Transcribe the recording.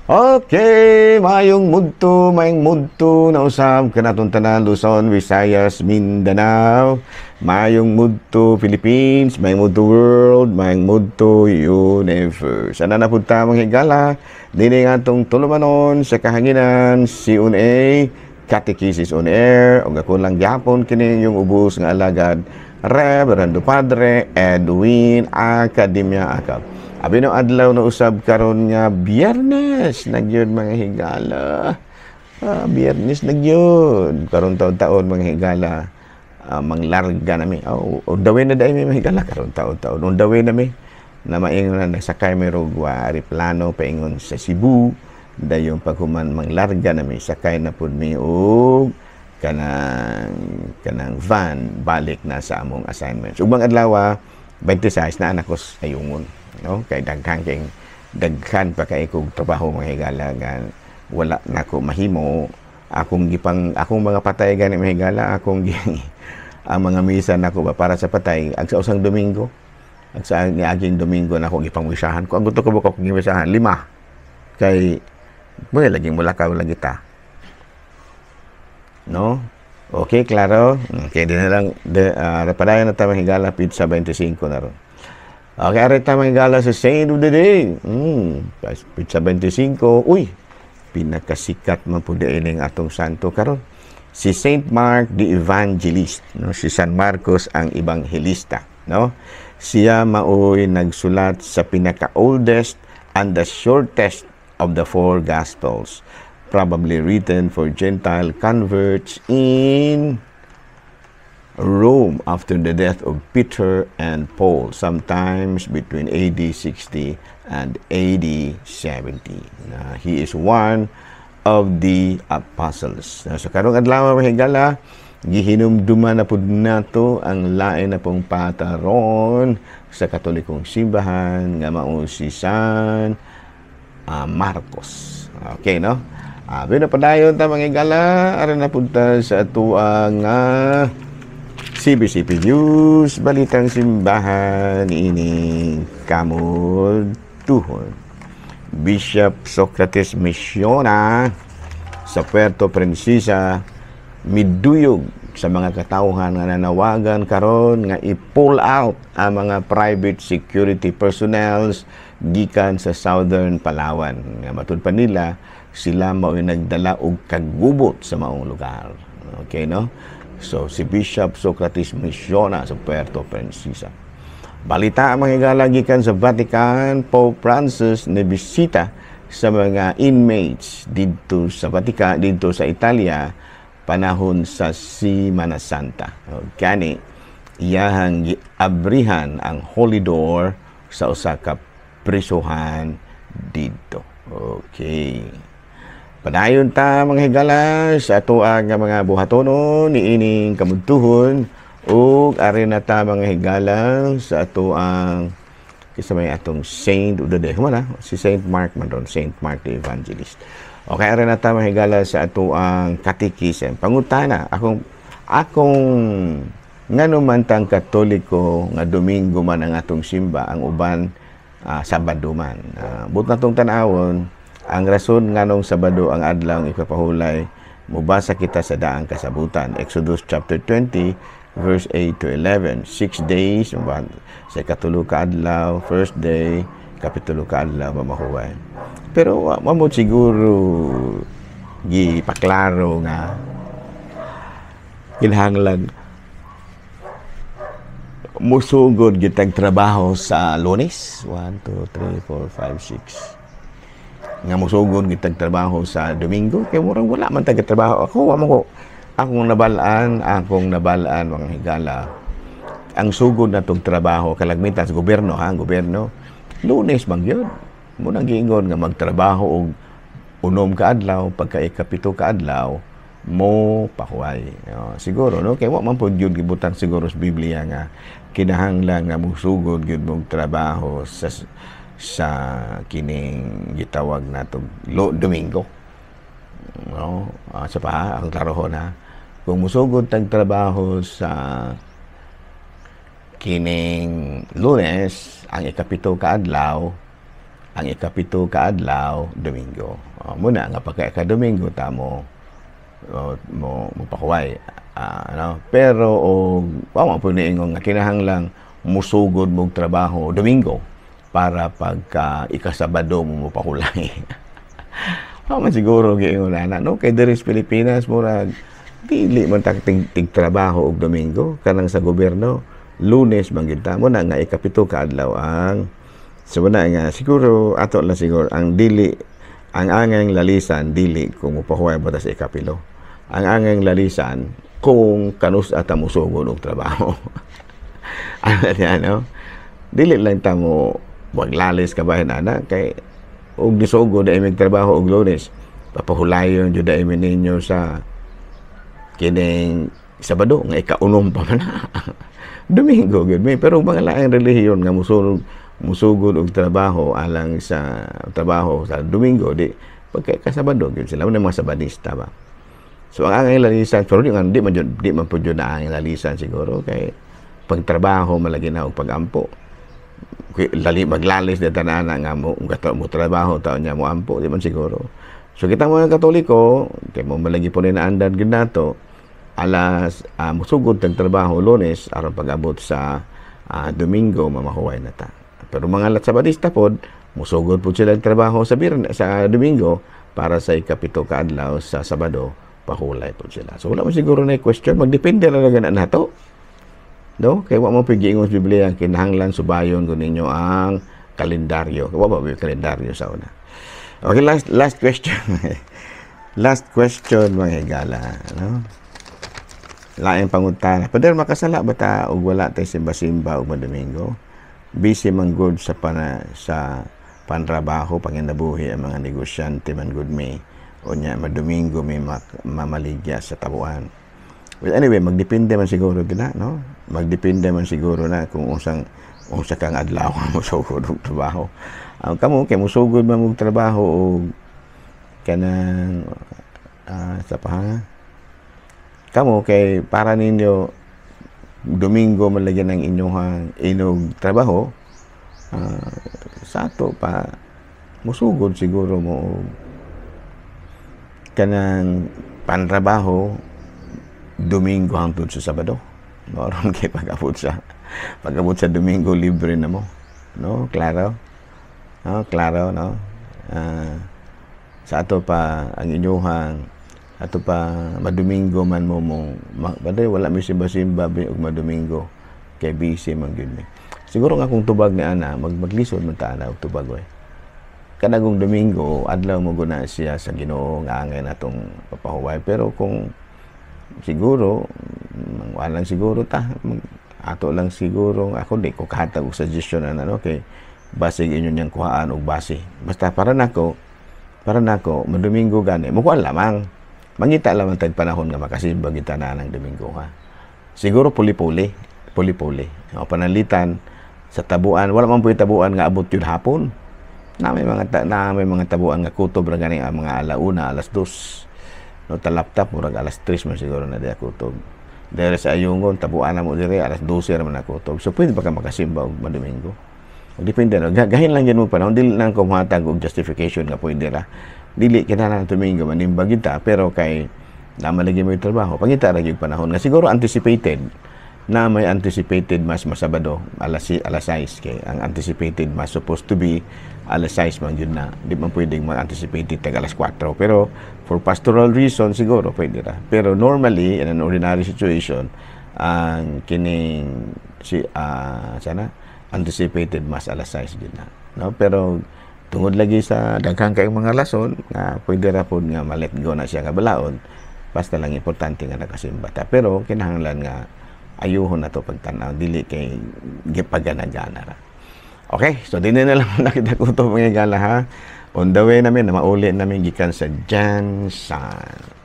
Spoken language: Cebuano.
Okay, mayong mudto na usab kanatong tanan, Luzon, Visayas, Mindanao. Mayong mudto Philippines, mayong mudto world, mayong mudto universe. Ana na pud ta, mga higala, dini nga atong tulumanon sa kahanginan, si A, Catechesis on Air, ug ako lang gyapon kini yung ubos nga alagad, Reverendo Padre Edwin Academia Acab. Abi no adlaw na usab karon nga Biyernes na gyud, mga higala. Ah, Biyernes na gyud. Karon taon-taon, mga higala, manglarga nami. Oh, undawin na dai mi, mga higala, karon taon-taon. Undawin na mi na maingon na nagsakay mi rog plano paingon sa Cebu. Dayon paghuman manglarga na mi, sakay na pud mi og kanang van balik na sa among assignments. Ubang adlaw 26 na anak ko sa ayungon, no? Kay daghan kay daghan pa kay kog trabaho, mga higala, nga wala nako mahimo. Akong gipang akong mga patay gani, mga higala, akong gi ang mga misa nako ba para sa patay ag sa usang Domingo, ag sa niaging Domingo nako gipangwisahan ko ang gusto ko ba ko giwisahan lima kay mo lagi mulakaw lagi ta, no? Okay, klaro. Okay, di na lang de, padayon na ta, mga higala, petsa 25 na ron. Okay, ari ta, mga higala, sa Saint of the Day. Petsa 25. Uy, pinakasikat man pud ining atong santo karon. Si Saint Mark the Evangelist, no? Si San Marcos ang Ebanghelista, no? Siya maoy nagsulat sa pinaka-oldest and the shortest of the four Gospels, probably written for Gentile converts in Rome after the death of Peter and Paul, sometimes between AD 60 and AD 70. He is one of the apostles. So karong adlaw, mga higala, gihinumduman na pud nato ang lain na pong pataron sa Katolikong simbahan nga mao si San Marcos. Okay, no? Abi na padayon ta, mga higala, aron na pud ta sa atuang CBCP News, Balitang Simbahan, ining kamudtuhon. Bishop Socrates Misiona sa Puerto Princesa miduyog sa mga katawhan nga nanawagan karon nga i-pull out ang mga private security personnels gikan sa Southern Palawan. Nga matud pa nila, sila mao'y nagdala og kagubot sa maong lugar. Okay, no? So, si Bishop Socrates Misiona sa Puerto Princesa. Balita, mga higala, gikan sa Vatican, Pope Francis nibisita sa mga inmates didto sa Vatican, didto sa Italia, panahon sa Semana Santa. O, gani, iyahang giabrihan ang Holy Door sa usa ka prisuhan didto. Okay. Padayon ta, mga higala, sa atoa nga mga buhatonon niining kamudtuhon ug ari na ta, mga higala, sa atoang kisa may atong Saint of the Day. Kumana, si Saint Mark man ron, Saint Mark the Evangelist. Okay, ari na ta, mga higala, sa atoang katikisem. Pangutana, akong ngano man tang Katoliko nga Domingo man ang atong simba, ang uban Sabado man? But natong tan-awon ang rason nganong Sabado ang adlaw ang ipapahulay, mubasa kita sa Daang Kasabutan. Exodus chapter 20 verse 8 to 11. 6 days, sa ikatulo ka adlaw, first day, kapitulo ka adlaw, mamahuway. Pero wa mo siguro gipaklaro nga kinahanglan musugod gitag trabaho sa Lunes. 1, 2, 3, 4, 5, 6 nga musugod gitag trabaho sa Domingo kay murag wala man tag trabaho. Ako wa mo ko akong nabal-an, mga higala, ang sugod na tong trabaho kalagmitan sa gobyerno, ha, gobyerno, Lunes man gyud mo nang giingon nga magtrabaho og 6 ka adlaw, pagka ikapito ka adlaw mo pahuway. Oh, siguro, no, kay wa man pud gyud gibutang siguro sa Biblia nga kinahanglan nga musugod gyud mong trabaho sa kining gitawag nato Domingo, no? Sa pa ang klarohon ha, kung musugod tag trabaho sa kining Lunes, ang ikapito ka adlaw Ang 7 ka adlaw, Domingo. Oh, muna nga pagka ika-Domingo ta mo mo mopahuway. Ano? Pero og wa man po niingon nga kinahanglang musugod mog trabaho Domingo para pagka ikasabado mo mopahulay. Wa man siguro giingon ana, no? Kay diri sa Pilipinas, murag dili man ta tig trabaho og Domingo kanang sa gobyerno, Lunes man gyud ta. Mo na nga 7 ka adlaw ang, so na nga siguro ato lang siguro ang dili, ang angay lalisan dili kung mopahuway ba ta sa 7. Ang angay lalisan kung kanus ata musugod og trabaho. Ano niya, no? Dili lang ta mo waglalis ka bahin ana kay og nisugod na imig trabaho og Lunes, papahulayon jud na ninyo sa kining Sabado nga 6 pa man na. Domingo gyud mi. Pero mga laing relihiyon nga musugod og trabaho alang sa trabaho sa Domingo, di pagka kasabado gyud sila mga Sabadista ba. So ang angay lalisan, pero di man pud na ang lalisan siguro kay pagtrabaho malagi na og pagampo. Lali maglalis di tanan nga mo mo trabaho taon niya mo ampo, di man siguro. So kita mga Katoliko kay mo malagi po ni naandan gyud nato alas musugod tag trabaho Lunes aron pag-abot sa Domingo mamahuway na ta. Pero mga Sabadista pod musugod pod sila trabaho sa Biyernes, sa Domingo para sa 7 ka adlaw sa Sabado pahulay pod sila. So wala man siguro na question, magdepende ra na nato. No? Kay wa mo pigiingon sa Biblia kinahanglan subayon kun ninyo ang kalendaryo. Wa ba may kalendaryo sa una. Okay, last last question. Last question, mga higala, no? Laing pangutana. Pader, makasala ba ta og wala tay simba-simba og Domingo? Busy man gud sa pantrabaho, panginabuhi ang mga negosyante man gud mi. Unya madomingo may mamaligya sa tabuan. Well, anyway, magdepende man siguro gina, no? Magdepende man siguro na kung unsang unsa kang adlaw mo sugod og trabaho. Ang kamo kay musugod man og trabaho og kanang sa pa kamo kay para ninyo Domingo man lagi ng inyong inog trabaho, sa ato pa musugod siguro mo kanang pantrabaho Domingo hangtod sa Sabado. No, aron kay pag-abot sa Domingo libre na mo. No, klaro? No, klaro, no? Sa ato pa ang inyuhang ato pa madomingo man mo mo baday wala mi simba-simba og madomingo kay busy man gyud mi. Siguro nga kung tubag ni ana maglisod man ta ana og tubag oy. Kanagong Domingo adlaw mo guna siya sa Ginoo nga angay natong papahuway, pero kung siguro walang siguro ta ato lang siguro ako di ko kahatag og suggestion ana, no, kay basig inyo niyang kuhaan og base. Basta para nako madomingo gani mo kuan lamang mangita lamang tag panahon nga makasimba kita na ng Domingo ha. Siguro puli-puli, puli-puli. O, panalitan sa tabuan, wala man puy tabuan nga abot yun hapon. Na may mga tabuan nga kutob ra gani ang mga 1:00, 2:00. No, talaptap murag 3:00 man siguro na diya kutob. Dire sa Ayungon, tabuan na mo dire 12:00 ra man na kutob. So pwede ba ka makasimba og madomingo? Depende no. Gahin lang yun mo panahon, dili lang ko mohatag og justification nga pwede ra. Dili kinahanglan Domingo manimba kita, pero kay namalagi mo yung trabaho, pangita ra gyud panahon nga siguro anticipated na may anticipated mass masabado alas 6 kay ang anticipated mass supposed to be alas 6 man yun na. Di man pwedeng mag-anticipated tag alas 4, pero for pastoral reason siguro pwede ra. Pero normally in an ordinary situation ang kining si sana anticipated mass alas 6 gyud na, no? Pero tungod lagi sa daghang kayong mga rason nga pwede ra pod nga ma-let go na siya nga balaod, basta lang importante nga nakasimba ta. Pero kinahanglan nga ayuhon na to pagtan-aw, dili kay gipagana-gana ra. Okay, so dinhi na lang nakita ko to, mga gala ha. On the way namin na mauli namin gikan sa GenSan.